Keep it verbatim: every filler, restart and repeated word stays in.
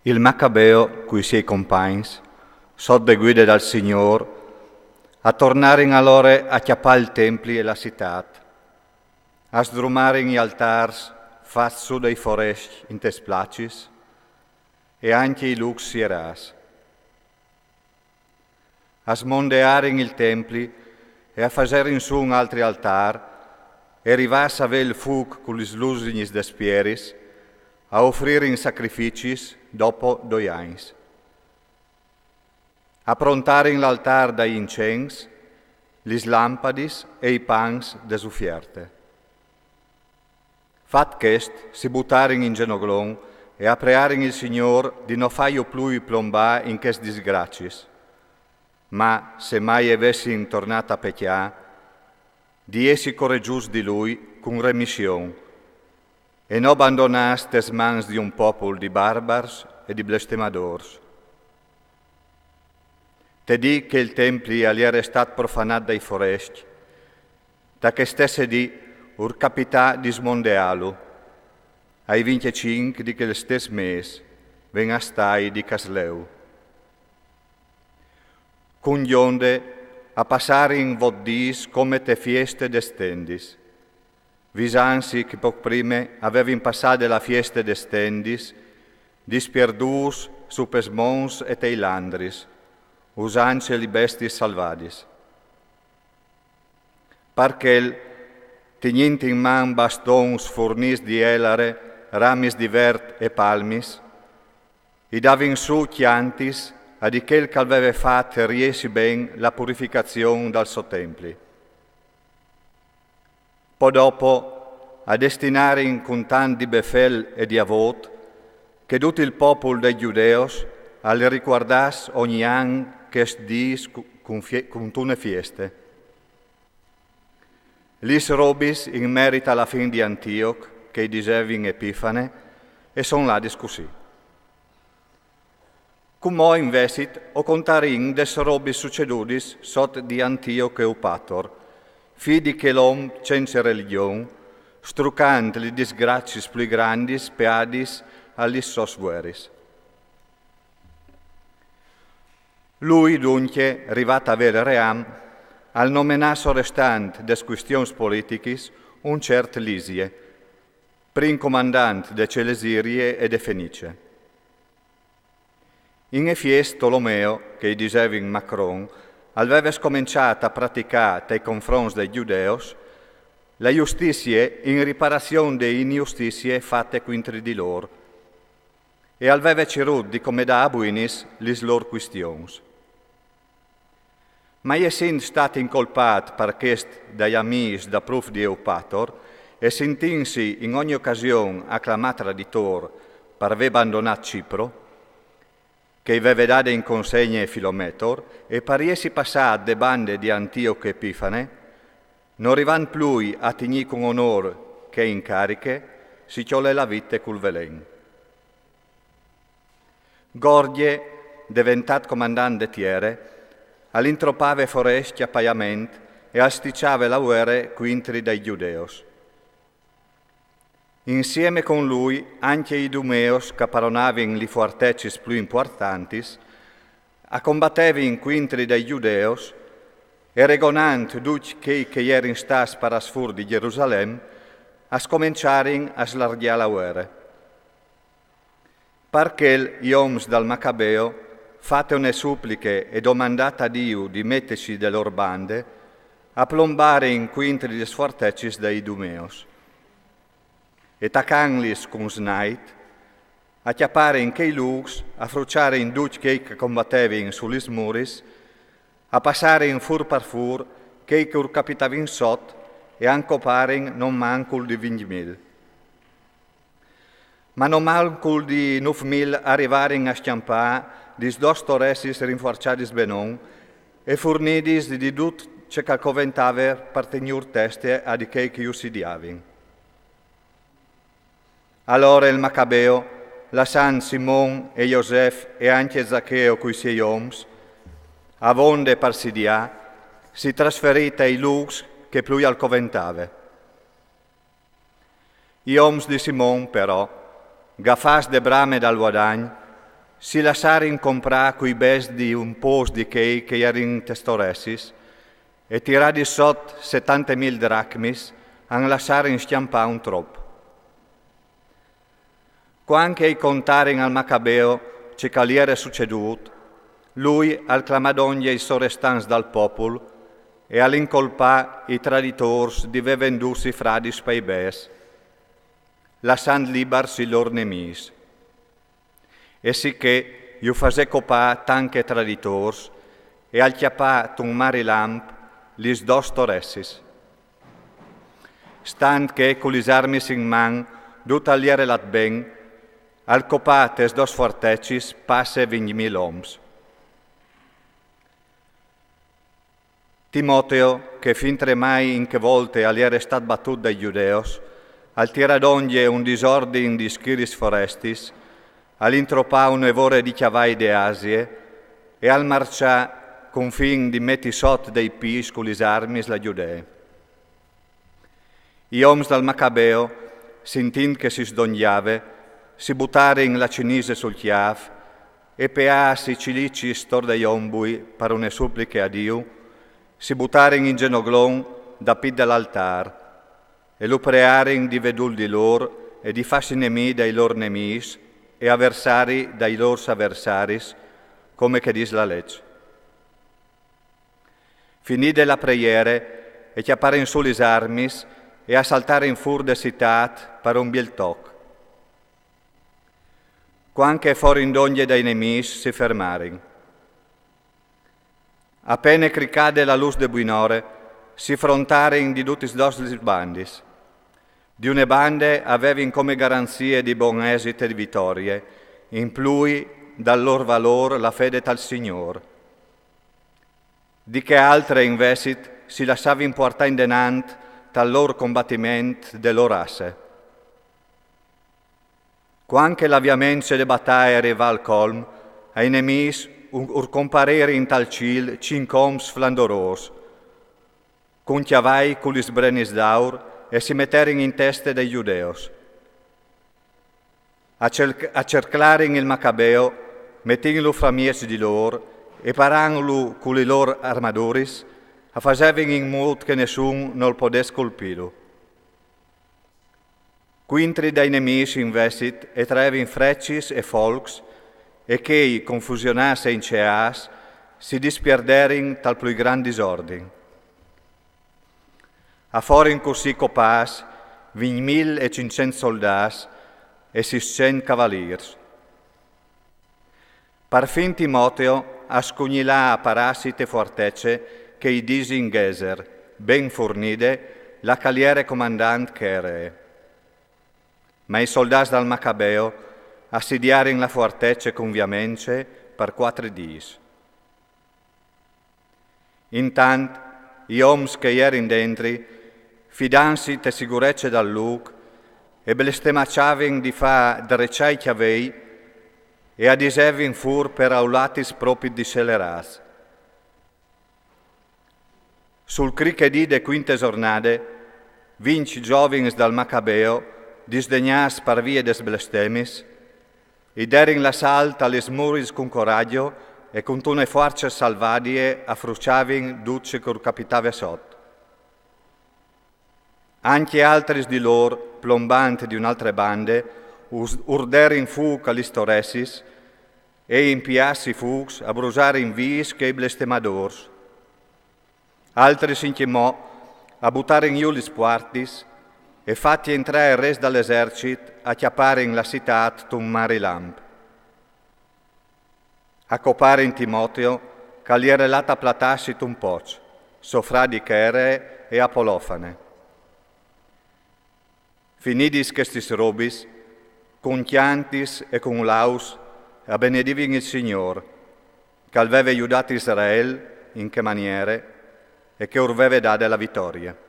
Il Macabeo cui siei compagns, sot de guide dal Signôr, a tornarin alore a cjapâ il templi e la citât. A sdrumarin i altârs fats sù dai forescj intes placis e ancje i lûcs sierâts. A smondearin il templi e a faserin sù un altri altâr, e rivâts a vê il fûc cu lis lusignis des pieris, a ofririn sacrificis dopo doi agns. A prontarin l'altâr dai incens, lis lampadis e i pans des ufierte. Fat chest, si butarin in zenoglon e a prearin il Signôr di no fâju plui plombâ in chês disgraciis. Ma se mai a vessin tornât a pecjâ, di jessi coregjûts di lui cun remission e no bandonâts tes mans di un popul di barbars e di blestemadôrs. Te dì che il templi al jere stât profanât dai forescj, ta chê stesse dì ur capità di smondeâlu, ai vincjecinc di chel stes mês, ven a stâi di Casleu. Cun gjonde a passarin vot dîs come te fieste des tendis, visantsi che pôc prime a vevin passade la fieste des tendis, dispierdûts su pes monts e tai landris, usantsi li bestiis salvadis. Par chel, tignint in man bastons furnîts di elare, ramis di vert e palmis, i davin sù cjantis a di chel che al veve fat riessi ben la purificazion dal so templi. Po dopo a destinarin cun tant di befel e di avôt che dut il popul dai Judeos al ricuardàs ogni an chest dîs cu-, cun fie-, cuntune fieste. Lis robis in merit a la fin di Antioc, che i disevin Epifane, e son ladis cussì. Cumò invezit o contarìn des robis sucedudis sot di Antioc Eupator, fi di chel om cence religjon, strucant li disgraciis plui grandis peadis a lis sôs vueris. Lui, duncje, rivât a vê il ream, al nomenà sorestant des cuistions politichis un cert Lisie, prin comandant de Celesirie e de Fenice. In efies Tolomeo, che i disevin Macron, al veve scomençât a praticâ tai confronts dai Judeos la justizie in riparazion de injustizie fate cuintri di lôr, e al veve cirût di comedâ a buinis lis lôr cuistions. Ma jessint stât incolpât par chest dai amîs dapruf di Eupator, e sintintsi in ogni ocasion a clamâ traditôr par vê bandonât Cipro, che i veve dade in consegne Filometor, e par jessi passât de bande di Antioc Epifane, no rivant plui a tignî cun onôr chê incariche, si cjolè la vite cul velen. Gorgje, deventât comandant de tiere, al intropave forescj a paiament e al stiçave la vuere cuintri dai Judeos. Insieme cun lui ancje i Idumeos, che a paronavin li fuartecis plui impuartantis, a combatevin cuintri dai Judeos, e regonant ducj chei che a jerin stâts parâts fûr di Jerusalem, a scomençarin a slargjâ la vuere. Par chel i oms dal Macabeo, fate une supliche e domandât a Diu di metesi de lôr bande, a plombarin cuintri des fuartecis dai Idumeos. E tacantlis cun snait, a cjaparin chei lûcs, a fruçarin ducj chei che a combatevin su lis muris, a passarin fûr par fûr chei che ur capitavin sot, e a 'nd coparin no mancul di vincj mil. Ma no mancul di nûf mil a rivarin a scjampâ lis dôs toressis rinfuarçadis benon e furnidis di dut ce che al coventave par tignî teste a di chei che ju sidiavin. Alore il Macabeo, lassant Simon e Josef e ancje Zacheo cui siei oms, avonde par sidiâ, si trasferì tai lûcs che plui al coventave. I oms di Simon, però, gafâts de brame dal vuadagn, Si lassarin comprâ cui bêçs di un pôcs di chei che a jerin tes toressis, e tiradis sot setantemil dracmis, an lassarin scjampâ un trop. Cuant che i contarin al Macabeo ce che al jere sucedût, lui al clamà dongje i sorestants dal popul e al incolpà i traditôrs di vê vendûts i fradis pai bêçs, lassant libars i lôr nemîs. E sichè ju fasè copâ tant che traditôrs e al cjapà tun marilamp lis dôs toressis. Stant che cu lis armis in man dut al jere lât ben, al copà tes dôs fuartecis passe vincjmil oms. Timoteo, che fintremai in chê volte al jere stât batût dai gjudeus, al tirà dongje un disordin di schiris forestis, al intropà une vore di cjavai de Asie e al marcjà cun fin di meti sot dai pîts cu lis armis la Gjudee. I oms dal Macabeo, sintint che si sdongjave, si butarin la cinise sul cjâf e, peâts i cilicis tor dai ombui par une supliche a Diu, si butarin in zenoglon dapit dal altâr e lu prearin di vê dûl di lôr e di fâsi nemì dai lôr nemîs e aversari dai lôr aversaris, come che dîs la leç. Finide la preiere, e cjaparin sù lis armis e a saltarin fûr de citât par un biel toc. Cuant che a forin dongje dai nemîs, si fermarin. A pene cricade la lûs de buinore, si frontarin di dutis dôs lis bandis. Di une bande a vevin come garanzie di bon esit e di vitorie, in plui dal lôr valôr la fede tal Signôr. Di chê altre, invezit, si lassavin puartâ indenant tal lôr combatiment de lôr asse. Cuant che l'aviamence de bataie al rivà al colm, ai nemîs ur, ur comparirin tal cîl cinc oms flandorôs, cun cjavai cu lis brenis d'aur, e si meterin in teste dai gjudeus. A cer-, a cerclarin il Macabeo, metintlu framieç di lôr e parantlu cu lis lôr armaduris, a fasevin in mût che nessun nol podès colpîlu. Cuintri dai nemîs, invezit, a traevin frecis e folcs, e chei, confusionâts e inceâts, si dispierderin tal plui grant disordin. A forin cussì copâts vincjmil e cinccent soldâts e sîscent cavalîrs. Parfin Timoteo a scugnilà a parâsi te fuartece che i disin Gheser, ben furnide, là che al jere comandant chê ree. Ma i soldâts dal Macabeo a sidiarin la fuartece cun viamence par cuatri dîs. Intant, i oms che a jerin dentri, fidantsi te sigurece dal lûc, a blestemaçavin di fâ dreçâ i cjavei e a disevin fûr peraulatis propit discelerâts. Sul crichedì de cuinte zornade, vincj zovins dal Macabeo, disdegnâts par vie des blestemis, i derin l'assalt a lis muris cun coragjo e cuntune fuarce salvadie a fruçavin dut ce che ur capitave sot. Ancje altris di lôr, plombant di une altre bande, us-, ur derin fûc a lis toressis e, impiâts i fûcs, a brusarin vîfs chei blestemadôrs. Altris ancjemò a butarin jù lis puartis e, fat jentrâ il rest dal esercit, a cjaparin la citât tun marilamp. A coparin Timoteo, che al jere lât a platâsi tun poç, so fradi chê ree e Apolofane. Finidis chestis robis, cun cjantis e cun lauds a benedivin il Signôr, che al veve judât Israel in chê maniere e che ur veve dade la vitorie.